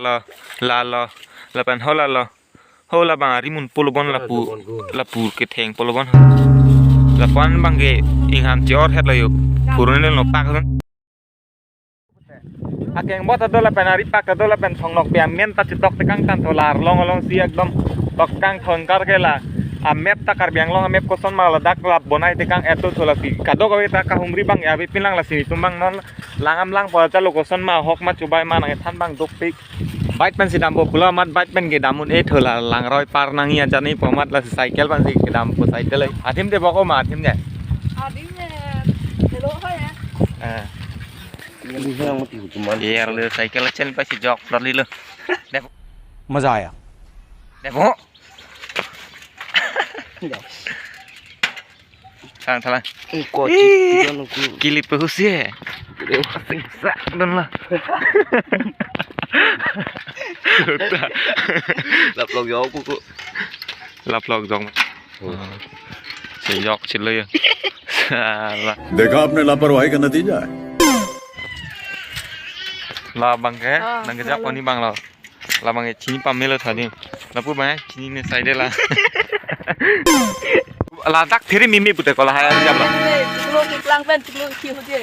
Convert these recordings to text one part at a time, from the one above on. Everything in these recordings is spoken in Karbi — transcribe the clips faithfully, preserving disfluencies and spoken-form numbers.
Lo, la lo, lapen ho la lo. Ho labang ari mun pulo bon lapu, lapu ketheng pulo bon. Lapu-an abang ke ingham chior het lo yo. Purun lo pak. Akeng bot ado lapen ari pak ado lapen thongnok pi amen ta chitok tekang tangtho la arlong alongsi ekdom tok kangthon kar ke la. Amap ta Karbi Anglong amap koson ma ladak lap bonai tekang eto thola si. Kadokave ta kahumri abang ya abipin lang lasi netum abang non langam lang pol chalo koson ma hok ma chubai ma nangthan abang dukpik. Bike pensi dampo pulo amat bike pen kedam un-e thola langroi par nangji ajat ni pu amat lasi cycle pensi kedampo cycle ai. Adim de boko ma adim de. Adim de, delo ho ya. Eh. Ini yang mati hukuman. Iya, lo cycle chen pasi jok lor lilo. Dep. Maza aya. Dep. Salang, salang. Ko Ih. Kili pehusi eh. Singsa don la. Laplok jok kuku. Laplok jok. Oh. Si jok chilo ya. Salah. देखा आपने लापरवाही का नतीजा है। Labang ke, ah, nang kejak halo. Poni bang lo. Labang ke chini pamelo tadi. Lapu bang, chini ne side la. Ladak phere mimi pute kola hai jam la. Chiklo keklang pen, chiklo kithi ho je.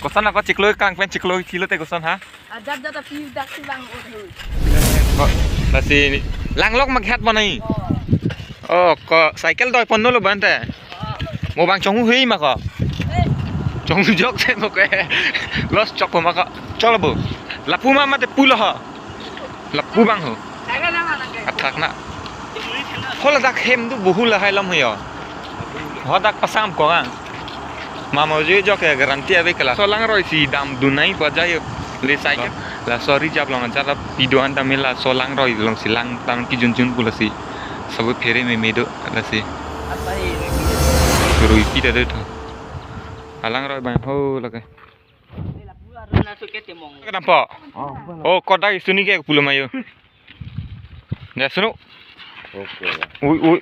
Koson ako chiklo keklang pen, chiklo kithi lo te koson ha? Ajat jat api dak si bang ot hu. Ko, lasi langlok ma khat bonai. Oh. Oh, ko cycle doi ponno lo bante. Oh. Mo bang chonghu hui ma ko. Eh. Chonghu jok se mo ke. Los chok ma ko. Cholo bo. Lapu ma mate pulo ho. Lapu bang ho. Cycle na ma nang ke. Athak na. Hola dak hem do buhu lahai lam ho yo. Hodak pasam ko ang. Mamo je jok ya guarantee ave kela. Laso langroi si damdun nai pu aja yo. Le cycle. Laso ri jap long aja la pido an dam laso langroi alongsi lang tang kijun jun pu lasi. Sabo phere meme do lasi. Rui pi ta do tho. Alangroi bang ho lake. Kedampo. Oh, kodak isuni ke pulo ma yo. Ya sunu. Oke. Ui, ui.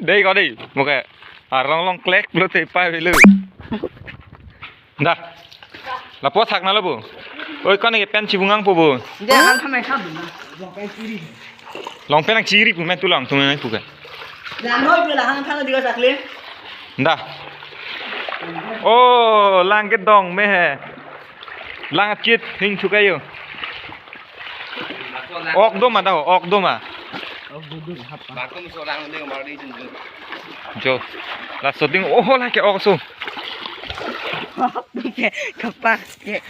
Dei ko dei. Mo ke. Arlong long klek pulo te pa velu. Dah. Lapu thak na lo bo. Oi, kone ke pen chibungang po bo. Dia hang khamai kham. Long pen ang chiri pu men tulang tung nai pu ke. Lang noi pu la hang thang di ka sakle. Dah. Oh, lang kedong me he. Lang achit hing thuka yo. Ok do ma dah, ok do ma. Bakum so lang ding mar di jun jun. Jo. Laso ding, oh, la ke ok so. Ke kapas ke.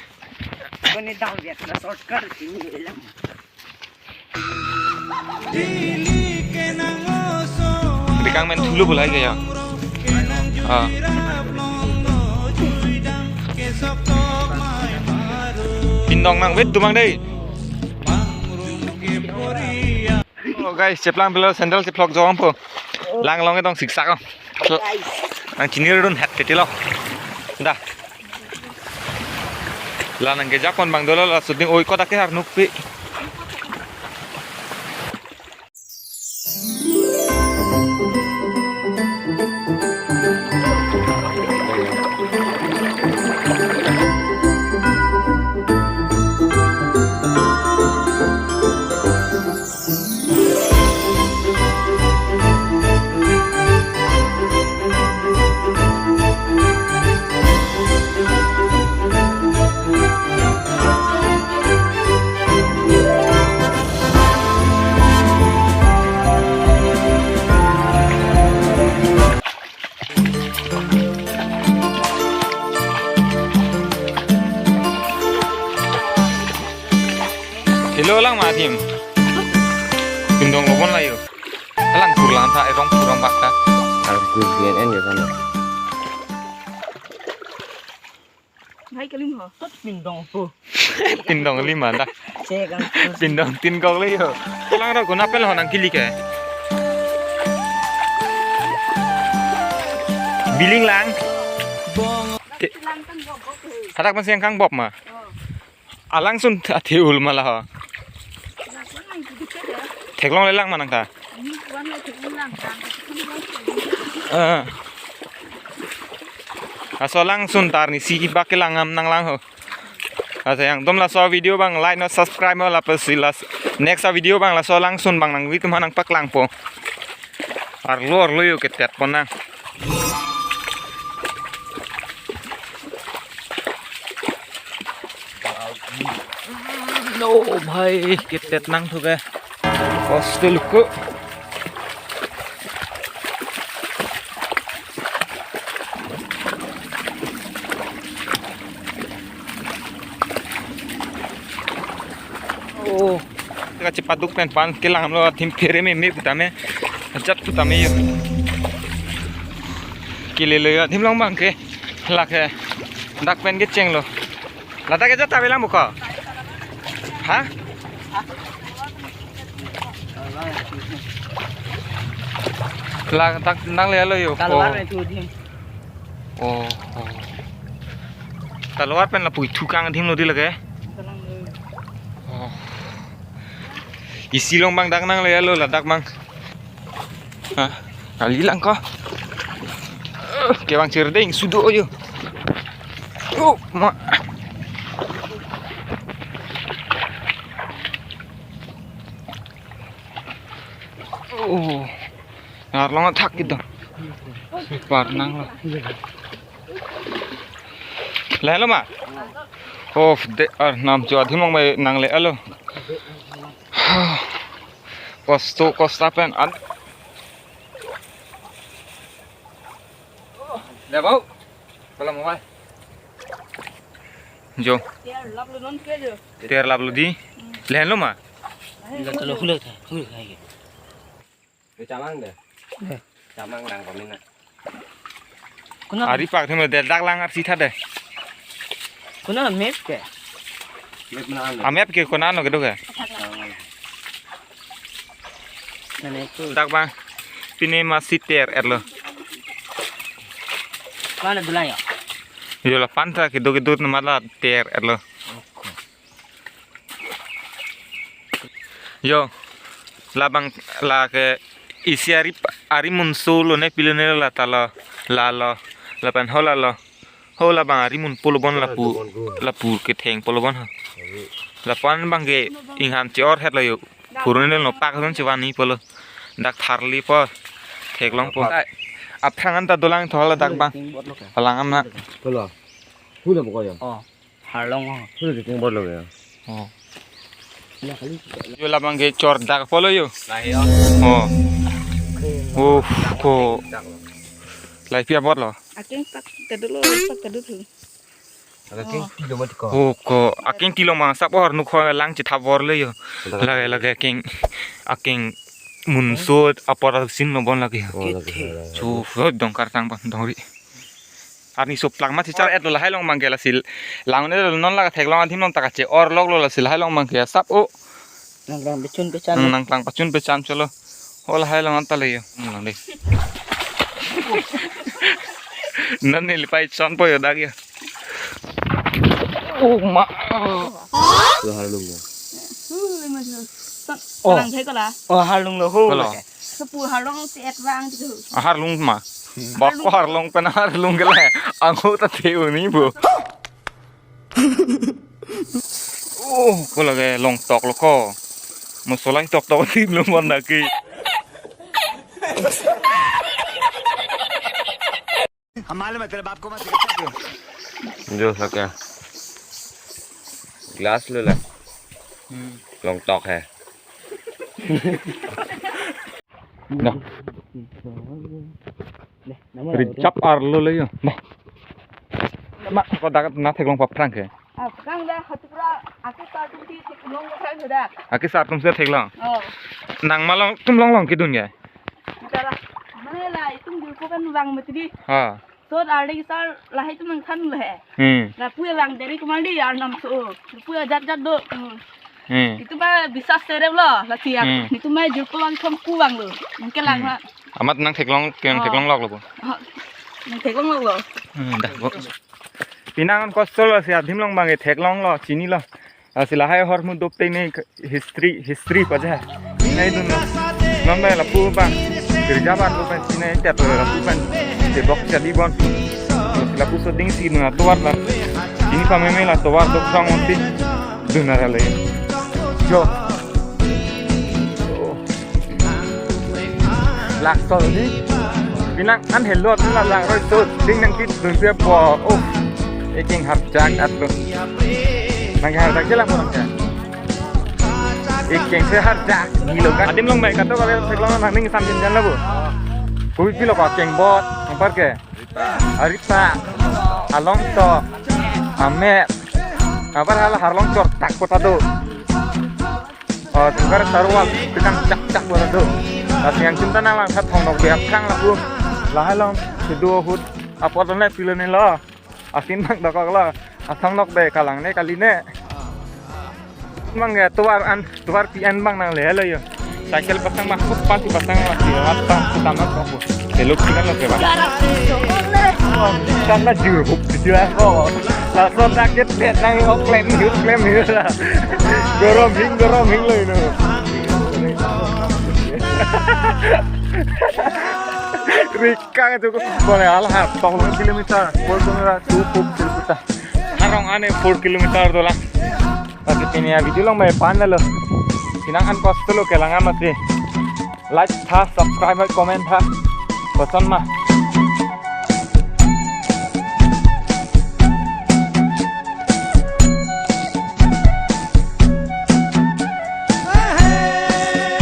Kone dang vet na shortcut sini elam. Bikang men thulu bulai ke ya. Ah. Pindong nang vet tumang dei. Oh guys, cheplang pilo sandal cheplok jong po. Lang long etong siksak. Nang chini run hat tete lo. Dah. La nang kejak pon bang dolo la shooting oi kodak ke har nukpi. Hello lang ma adim. Pindong lobon layo. Alang kurlang tha erong kurang bakta. Ang ku G N N ya kan. Bhai kalim ho. Pindong po. Pindong lima dah. Che kang. Pindong tin kok le yo. Lang ra guna pel ho nang kili ke. Biling lang. Te- Lang kan bok bok he. Hadak masih yang kang bob ma. Oh. Alangsun athe ul mala ho. Theklong le lang manang ta. Eh. Aso langsun tar ni si bak ke langam nang lang ho. Asa yang dom laso video abang like non subscribe non lapusi las next a video abang laso langsun abang nangli atum aphan nangpaklangpo. Arlo arlo yo ketet pon nang. No bhai, ketet nangthu ke. Hostel ko. Oh, kachepaduk pen pan kelang lo, adim phere meme pu tame. Ajat pu tame yo. Kele lo yo, adim along abang ke. Lake dak pen kechenglo. Ladak ke jat avelang buka. Ha? Ladak nanglelo yo. Talwar Oh. pen thu adim. Oh, oh. Talwar pen lapu thu kang adim lo di lake. Kalang lo. Oh. Isi along abang dak nanglelo ladak abang. Ha, kalilang ko. Kevang chirdeng sudo yo. Oh, ma. Oh. Arlong athak gitu. Par nanglo. Lelo ma. Oh, de ar nam jo adim along mai nanglelo. Kosto kosta pen an. Deh, bau. Kalau mau, Bhai. Jo. Tiar lap lo non ke jo. Tiar lap lo di. Lehen lo ma? Ila talo hulek tha, hulek tha ke. Dia camang deh. Eh. Camang nang pamina. Kuna Ari pak theme de dak lang arsi tha de. Kuna map ke. Map mana anda? Amap ke kuna no kedo ke. Nane tu. Dak bang. Pine masi ter etlo. Mana dulai ya? Yo la panta kedo kedo na mala ter etlo. Yo, labang lake isi ari pa- ari mun solo ne pilo ne la talo lalo lapen ho lalo ho labang ari mun pulo bon lapu lapu ketheng pulo bon ha. Lapu-an abang ke inghan che-or het lo yo. Purun ne no pak don chewani pulo dak tharli po theklong po. Aphrang anta dolang thola dak bang. Alang amna. Pulo. Pulo buko yo. Oh. Harlong ho. Pulo diking bor lo ya. Oh. Ya kali. Yo labang ke chor dak pulo yo. Lahi yo. Oh. Oh ko. Lahi pia bor lo. Aking tak tadu lo, tak tadu tu. Aking tilo mati ko. Oh ko. Aking tilo ma sap bor nu ko lang chitha bor lo yo. Lage lage aking aking mun so apor sin lo bon lagi. Oh, lagi. Chu dongkar tang bang dongri. Arni suplak ma thichar et lo lahai along abang ke lasi. Lang ne lo non la theklong adim along ta kache-or lok lo lasi lahai along abang ke sap o. Nang lang pechun pechan. Nang lang pachun pechan cholo. Ho lahai along anta le yo. Nang dei. Nang ne lipai chon po yo dak yo. Oh ma. Lo harlung ya. Oh. Lang thai ko la. Oh harlung lo ho. Ko lo. Sepu harlong ti et vang ti ko. Ah, harlung ma. Bak ko harlung pen harlung ke le. Angho ta the uni bo. Oh, ko lage long tok lo ko. Mosolai tok tok ti lo mon na ki. हम मालूम है तेरे बाप को मत सिखा। जो सके। Glass lo la. Long tok hai. Nah. Richap arlo le yo. Nah. Ma ko dak na theklong paphrang ke. Ah, kang da hatu pra aku ka tu ti theklong paphrang da. Aki sar tum se theklong. Oh. Nang malong tum long long kidun ya. Tara. Mane la itum jurpo kan vang mati di. Ha. So ardi sar lahai tum nang than le. Hmm. Lapu vang deri kumar di arnam so. Lapu jat jat do. Hmm. Hmm. Itum ba bisas terep lo latihan. Hmm. Itum ba jurpo vang thom ku vang lo. Mungkin lang Hmm. ha. Amat nang theklong, keng Oh. theklong lok lo bo. Oh. Nang theklong lok lo. Hmm, dah bo. Pinang an kosto lo si adim along abang ke theklong lo, chini lo. Lasi lahai ahormu dopte ne history, history paja. Nai dun lo. Non bai lapu abang. Kerja ban lo ban chini tet lo lapu ban. Tebok chali bon. Lapu so ding si nuna tuat la. Ini pameme la tovar dok sang mesti dunar le. Jo. Laso di. Pinang an hello la lang roi so ding nangkedun pe po. Oh. Ekeng harjak atlo. Nangharjak ke la po nang ke. Ekeng se harjak. Gilo kan. Adim long baik kato kalau seklong nang ning samjin jan la po. Kopi pilo ko keng bot. Nang par ke. Aripa, Alongso, Amet, apa hala harlong chor tak kota do. Oh, tungkar sarwal, kedang chak chak kota do. Tapi yang cinta nang lang sat hong nok biar kang laku. Lahai long, kedua hut, apa tuh nih pilih nih lo. Asin bang dokok lo, asang nok be kalang nih kali nih. Bang ya, tuar an, tuar P N bang nang le lo yo. Cycle pasang mah, kut pasi pasang mah, si mat pang, kita mat pang. Belok sih kan lo ke bang. Karena juruk, jelas kok. Langsung sakit, bet nang, oh, klem hiu, klem hiu lah. Gorom hing, gorom hing lo ini. Rikang itu kok, boleh alah, tong kilometer, four kilometer, cukup kilometer. Arong ane four kilometer dolang. Pati pini ya video long mai pan lo. Sinang an kosto lo kelang amat sih. Like tha, subscribe, comment tha. Koson ma.